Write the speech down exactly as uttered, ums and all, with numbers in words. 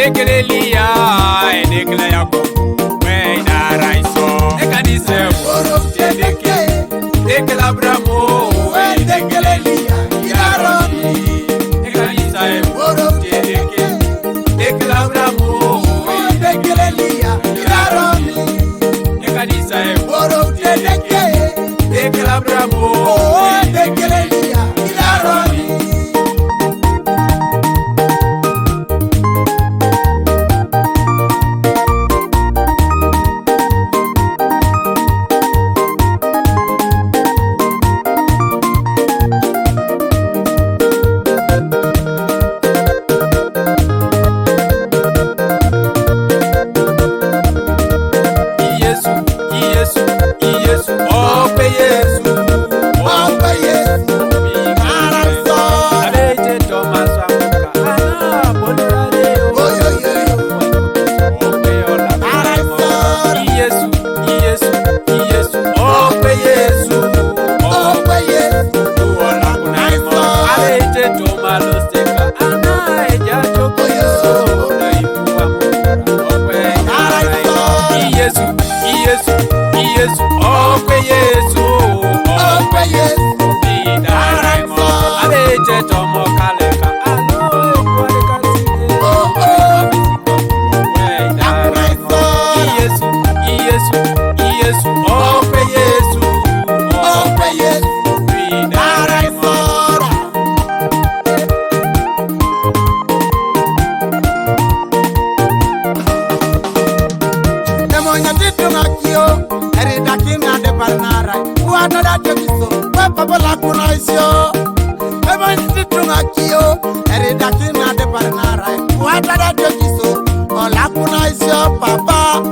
Ekele Eliya, ekele Yakobo, we idara iso. Ekanisa woro tedeke, ekele Abrahamu, we ekele Eliya, idara. Ekanisa woro tedeke, ekele Abrahamu, we ekele Eliya, idara. Ekanisa woro tedeke, ekele Abrahamu, we ekele Eliya, idara. Yesu, Yesu, Yesu, ọkwe Yesu, ọkwe Yesu. Ara nsọ. Abeje Thomas Amuka, ana bondale. Oyo, yo, yo. Ọkwe ọla. Ara nsọ. Yesu, Yesu, Yesu, ọkwe Yesu, ọkwe Yesu. Ara nsọ. Abeje Thomas Loseka, ana eja choko Yesu, na ifuwa mukara, ọkwe. Ara nsọ. Yesu, Yesu, Yesu, ọkwe Yesu, ọkwe Yesu. Ara nsọ. Abeje Thomas Kaleka, ano, kwa kasi. Oh, oh. Yesu, Yesu, Yesu, ọkwe Yesu, ọkwe Yesu. Ara nsọ. Emonya titunga kio, eri dakina de parnara. Kuata da tekiso, kwa pabola kuna isio. Emonya titunga kio, eri dakina de parnara. Kuata da tekiso, ola kuna isio, papa.